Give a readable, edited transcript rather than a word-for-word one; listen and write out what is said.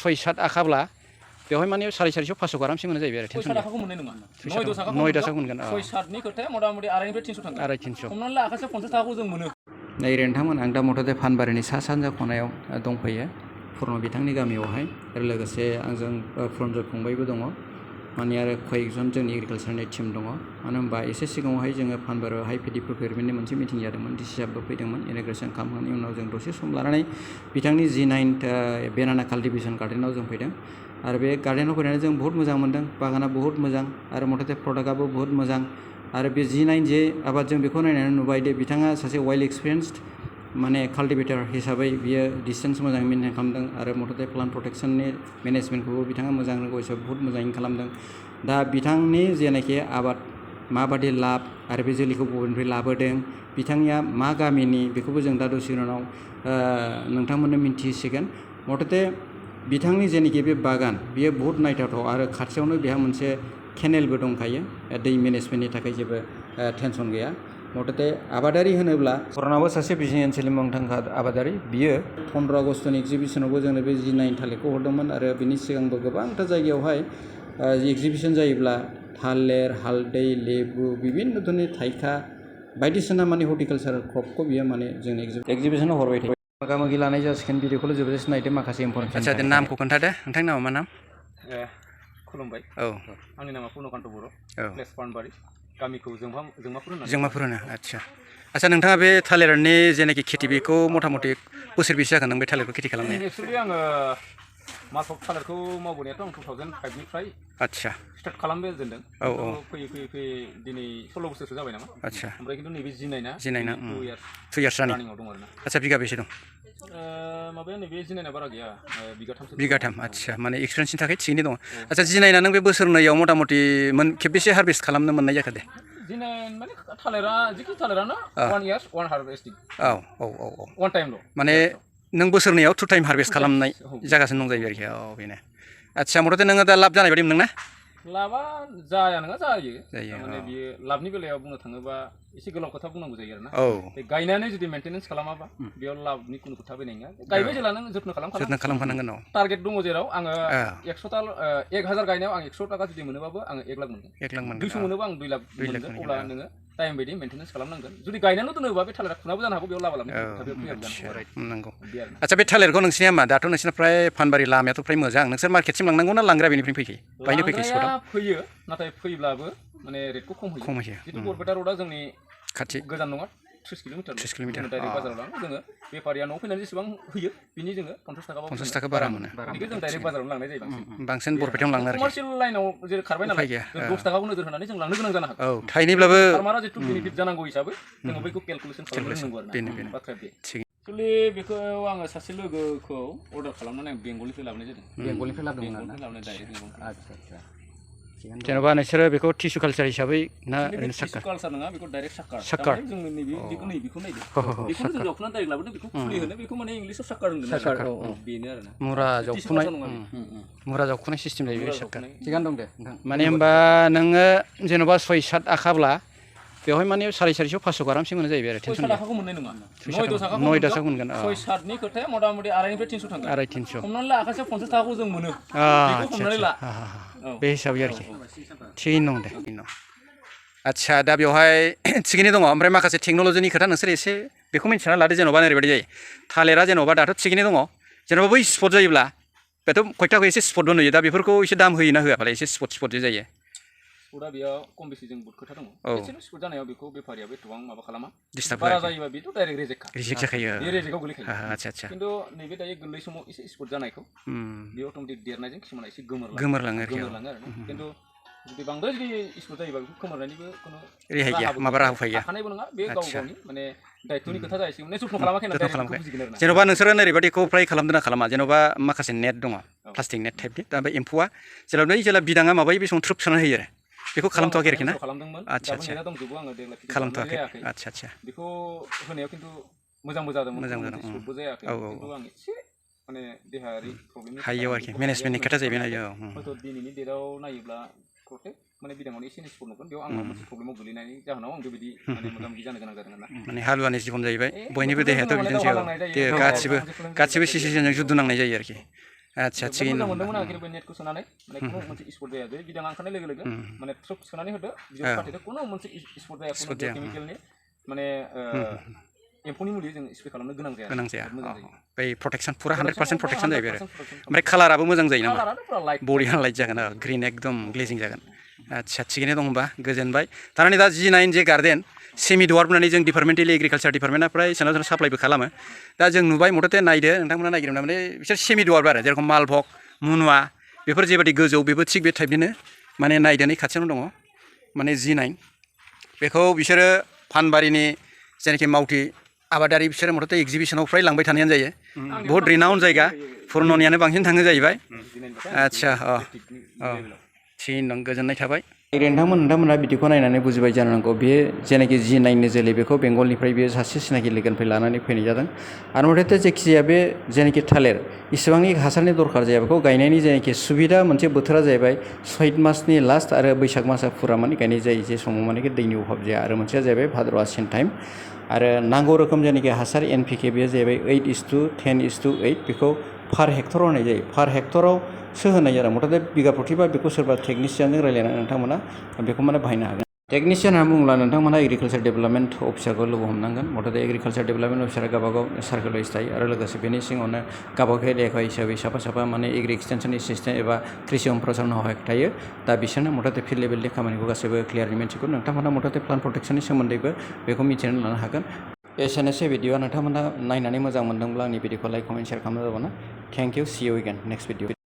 6-7 आखाब्ला बेवहाय माने 450 500 आरामसे मोनो जाहैबाय आरो 6 थाखाखौ मोननाय नङा 9 थाखाखौ मोनगोन 6-7 नि खोथाया मथा-मथि 250 300 थांगोन 250 हमनानै ला आखासे 50 थाखाखौ जों मोनो नै नोंथांमोन आं दा मथ'ते फानबारिनि सा सानजा खनायाव दंफैयो पुर्न बिथांनि गामियावहाय आरो लोगोसे आंजों पुरनजय फंबायबो दङ माने आरो कयेकजन जोंनि एग्रिकालचारनि टिम दङ मानो होनबा एसे सिगाङावहाय जोङो फानबारियाव हाइ पेडि प्रक्रियरमेन्टनि मोनसे मिटिं जादोंमोन डिसि साहेबबो फैदोंमोन इन'ग्रेसन खालामखांनायनि उनाव जों दसे सम लानानै बिथांनि G9 बेनाना काल्टिभेसन गार्डेनाव जों फैदों आरो बे गार्डेनाव फैनानै जों बहुत मोजां मोनदों बागाना बहुत मोजां आरो मथ'ते प्रडाक्टआबो बहुत मोजां आरो बे G9 जे आबाद जों बेखौ नायनानै नुबाय दे बिथाङा सासे वेल एक्सपिरियेन्सड माने काल्टिभेटर हिसाबै बियो डिस्टेन्स मोजाङै मेनटेन खालामदों आरो मथ'ते प्लान्ट प्रटेक्शननि मेनेजमेन्टखौबो बिथाङा मोजां रोंगौ हिसाबै बहुत मोजाङै खालामदों दा बिथांनि जेनाखि आबाद माबादि लाब आरो बे जोलैखौ बबेनिफ्राय लाबोदों बिथांनिया मा गामिनि बेखौबो जों दा दसे उनाव नोंथांमोननो मिन्थिहोसिगोन मथ'ते बिथांनि जेनाखि बे बागान बियो बहुत नायथावथाव आरो खाथियावनो बेहा मोनसे केनेलबो दंखायो दै मेनेजमेन्टनि थाखाय जेबो टेनसन गैया मथ'ते आबादारि होनोब्ला पुरनाबो सासे बिजनि ओनसोलनि मुंदांखा आबादारि बियो 15 आगस्तनि एग्जिबिसनावबो जोंनो बे G9 थालिरखौ हरदोंमोन आरो बिनि सिगांबो गोबांथा जायगायावहाय एग्जिबिसन जायोब्ला थालिर हालदै लेबु बिभिन्न धरननि थाइखा बायदिसिना माने हर्टिकालचारेल क्रपखौ बियो माने जोंनि एग्जिबिसनाव हरबाय थायो मोगा-मोगि लानाय जासिगोन भिडिअखौल' जोबजासिम नायदो माखासे इनफरमेसन आচ্ছা दे नामखौ खोन्थादो नोंथांनि नामा मा नाम खुलुमबाय औ आंनि नामा पुर्नकान्त बर' प्लेस फानबारि गामिखौ जोंमाफुर होनो आচ্ছা नोंथाङा बे थालिरनि जेनाखि खेथि बेखौ मथा-मथि बोसोरबेसे जागोन नों बे थालिरखौ खेथि खालामनाया एक्चुअली आङो मार्च थालिरखौ मावबोनायाथ' आं 2005 निफ्राय आচ্ছা स्टार्ट खालामजेनदों फैयै दिनै 16 बोसोरसो जाबाय नामा आচ্ছা ओमफ्राय खिन्थु नैबे G9 2 इयार्स रानिंआव दं आरोना आচ্ছা बिगा बेसे दं माबाया नैबे G9 बारा गैया बिगाथाम आচ্ছা माने एक्सपिरियेन्सनि थाखाय थिगैनो दङ आচ্ছা G9 नों बे बोसोरनैयाव मथा-मथि खेबबेसे हारभेस्ट खालामनो मोननाय जाखो दे G9 माने थालिरा जिखि थालिरानो 1 इयार्स 1 हारभेस्टिं औ 1 टाइमल' माने नों बोसोरनैयाव 2 टाइम हारभेस्ट खालामनाय जागासिनो दं जाहैबाय आरोखि औ बेनो आচ্ছা मथ'ते नोङो दा लाब जानाय बायदि मोनदों ना लाबा जाया नङा जायो माने बियो लाबनि बेलायाव बुंनो थाङोबा एसे गोलाव खोथा बुंनांगौ जायो आरोना बे गायनानै जुदि मेन्टेनेन्स खालामाबा बेयाव लाबनि कुनु खोथा फैनाय नङा गायबाय जेला नों जत्न खालामखानांगोन टारगेट दङ जेराव आङो 1000 गायनायाव आं 100 थाखा जुदि मोनोबाबो आङो 1 लाख मोनगोन 200 मोनोबा आं 2 लाख मोनगोन अब्ला नोङो टाइम बायदि मेन्टेनेन्स खालामनांगोन जुदि गायनानैल' दोनोबा बे थालिरा खुनाबो जानो हागौ बेयाव लाबा लाबनि खोथा बेयाव फैया नंगौ आচ্ছা बे थालिरखौ नोंसिनिया मा दाथ' नोंसिना फ्राय फानबारि लामायाथ' फ्राय मोजां नोंसोर मार्केटसिम लांनांगौ ना लांग्रा बेनिफ्राय फैखायो बायनो फैखायो स्पटआव फैयो नाथाय फैब्लाबो माने रेटखौ खम होयो जितु बरपेटा र'डआ जोंनि खाथि गोजान नङा 30 किल'मिटार डाइरेक्ट बाजाराव लाङो जोङो बेफारिया न'आव फैनानै जेसेबां होयो बिनि जोङो 50 थाखा बारा मोनो बेखौ जों डाइरेक्ट बाजाराव लांनाय जायो बांसिन बरपेटायाव लाङो आरो कमार्शियेल लाइनाव जेरै खारबाय नालाय 10 थाखाखौ नोजोर होनानै जों लांनो गोनां जानो हागौ औ थाइनैब्लाबो फार्मारा जितु बेनिफिट जानांगौ हिसाबै जोङो बैखौ केलकुलेसन खालामनांगौ आरो बाथ्राया बे एक्चुअली बेखौ आङो सासे लोगोखौ अर्डार खालामनानै आं बेंगलनिफ्राय लाबोनाय जादों बेंगलनिफ्राय लाबोदोंमोन आरोना लाबोनाय डाइरेक्ट आচ্ছা जेनेबा नोंसोरो बेखौ टिसु कालचार हिसाबै ना टिसु कालचार नङा बेखौ डाइरेक्ट साकार जों नैबेखौ नायदो बेखौ जों जावखुनानै डाइरेक्ट लाबोदों बेखौ फुलि होनो बेखौ माने इंलिसाव साकार होनगोन बेनो आरोना मुरा जावखुनाय सिस्टेम जायो बे साकार थिगानो दं दे नोंथां माने होमबा नोङो जेनेबा 6-7 आखाब्ला बेवहाय माने 450 500 आरामसे मोनो जाहैबाय आरो 6 थाखाखौ मोननाय नङा 9 थाखाखौ मोनगोन 6-7 नि खोथाया मथा-मथि 250 300 थांगोन 250 हमनानै ला आखासे 50 थाखाखौ जों मोनो बेखौ हमनानै ला बे हिसाबै आरोखि थिगैनो दं दे आচ্ছা दा बेवहाय थिगैनो दङ ओमफ्राय माखासे टेक्न'लजिनि खोथा नोंसोर एसे बेखौ मिन्थिना लादो जेनेबा ओरैबायदि जायो थालिरा जेनेबा दाथ' थिगैनो दङ जेनेबा बै स्पट जायोब्ला बेथ' खयथाखौ एसे स्पटबो नुयो दा बेफोरखौ एसे दाम होयो ना होआफालाय एसे स्पट जे जायो स्पटआ बेयाव खम बेसे जों बुट खोथा दङ एसेल' स्पट जानायाव बेखौ बेफारियाबो एथबां माबा खालामा डिस्टार्ब बारा जायोबा बेथ' डाइरेक्ट रिजेक्ट जाखायो बे रिजेक्टआव गोलैखायो आচ্ছা खिन्थु नैबे दायो गोरलै समाव एसे स्पट जानायखौ बे अट'मेटिक देरनायजों किसुमाना एसे गोमोरलाङो आरोना खिन्थु जुदि बांद्राय जुदि स्पट जायोबा बेखौ खोमोरनायनिबो खुनु रेहाय गैया माबा राहा फैया हाखानायबो नङा बे गाव गावनि माने दायित्वनि खोथा जाहैसिगोन माने जत्न खालामाखै ना बुजिगोन आरोना जेनेबा नोंसोरो ओरैबायदिखौ फ्राय खालामदों ना खालामा जेनेबा माखासे नेट दङ प्लास्टिक नेट टाइपनि दा बे एम्फौआ जेला बिदाङा माबायो बे समाव थ्रोब सोनानै होयो आरो बेखौ खालामथ'वाखै आरोखि ना आচ্ছা खालामथ'वाखै आচ্ছা बेखौ होनायाव खिन्थु मोजांबो जादोंमोन स्पटबो जायाखै खिन्थु आं एसे माने देहायारि प्रब्लेमनि हायो आरोखि मेनेजमेन्टनि खोथा जाहैबाय ना हयथ' दिनैनि डेटआव नायोब्ला प्रटेक्ट माने बिदाङावनो एसे स्पट नुगोन बेयाव आंहा मोनसे प्रब्लेमाव गोलैनायनि जाहोनाव आं बेबायदि माने मोगा-मोगि जानो गोनां जादों आरोना माने हालुवानि जिबन जाहैबाय बयनिबो देहायाथ' बिदिनोसै गासिबो सिचुवेसनजों जुद्ध नांनाय जायो आरोखि आदसा थिगैनो मोजां मोनदोंमोन आं खिन्थु नेटखौ सोनानै माने खुनु मोनसे स्पट जाया बे बिदां ओंखारनाय लोगो लोगो माने थ्रुप सोनानै होदो भिडिअ पाठेदो खुनु मोनसे स्पट जाया खुनु केमिकेलनि माने एम्फौनि मुलि जों स्प्रे खालामनो गोनां जाया बै प्रटेक्सन फुरा 100% प्रटेक्सन जाहैबाय आरो ओमफ्राय कालाराबो मोजां जायो नामा बरिया लाइट जागोन ग्रिन एकदम ग्लेजिं जागोन आदसा थिगैनो दं होनबा गोजोनबाय थारमाने दा G9 जे गार्डेन सेमि डवार्फ होननानै जों डिपार्टमेन्टेलि एग्रिकालचार डिपार्टमेन्टनिफ्राय सोरनाव साप्लाइबो खालामो दा जों नुबाय मथथे नायदो नोंथांमोना नायगिरदों माने बिसोर सेमि डवार्फ आरो जेरखम मालभग मुनुवा बेफोर जेबादि गोजौ बेबो थिग बे टाइपनिनो माने नायदो नै खाथियावनो दङ माने G9 बेखौ बिसोरो फानबारिनि जेनाखि मावथि आबादारि बिसोरो मथथे एग्जिबिसनाव फ्राय लांबाय थानायानो जायो बहुत रिनाउन जायगा पुरन'नियानो बांसिन थाङो जाहैबाय आदसा थिन दं गोजोननाय थाबाय नोंथांमोना बिदिखौ नायनानै बुजिबाय जानांगौ बे जेनाखि G9 जोलै बेखौ बेंगलनिफ्राय बेयो सासे सिनाखि लोगोनिफ्राय लानानै फैनाय जादों आरो मथथे जायखिजाया बे जेनाखि थालिर इसेबांनि हासारनि दरखार जाया बेखौ गायनायनि जेनाखि सुबिदा मोनसे बोथोरा जाहैबाय सैत मासनि लास्ट आरो बैसाग मासा फुरा माने गायनाय जायो जे समाव माने दैनि अभाब जाया आरो मोनसेया जाहैबाय भाद्र आसिन टाइम आरो नांगौ रोखोम जेनाखि हासार NPK बेयो जाहैबाय 8:10:8 बेखौ पार हेक्टराव होनाय जायो पार हेक्टराव सो होनाय जादों मथथे बिगा प्रतिबा बेखौ सोरबा टेकनिसियानजों रायलायनानै नोंथांमोना बेखौ माने बाहायनो हागोन टेकनिसियान होनना बुङोब्ला नोंथांमोना एग्रिकालचार डेभेलपमेन्ट अफिसारखौ लोगो हमनांगोन मथथे एग्रिकालचार डेभेलपमेन्ट अफिसारा गावबागाव सार्केल वाइज थायो आरो लोगोसे बेनि सिङावनो गावबागाव एरिया हिसाबै साफा माने एग्रि एक्सटेनसन एसिस्टेन्ट एबा कृषि सम्प्रसारण सहायक थायो दा बिसोरनो मथथे फिल्ड लेभेलनि खामानिखौ गासैबो क्लियारलि मिथिगौ नोंथांमोना मथथे प्लान्ट प्रटेक्सननि सोमोन्दैबो बेखौ मिथिनानै लानो हागोन एसेनोसै भिडिअआ नोंथांमोना नायनानै मोजां मोनदोंब्ला आंनि भिडिअखौ लाइक कमेन्ट शेयार खालामनो जाबानो thank you see you again next video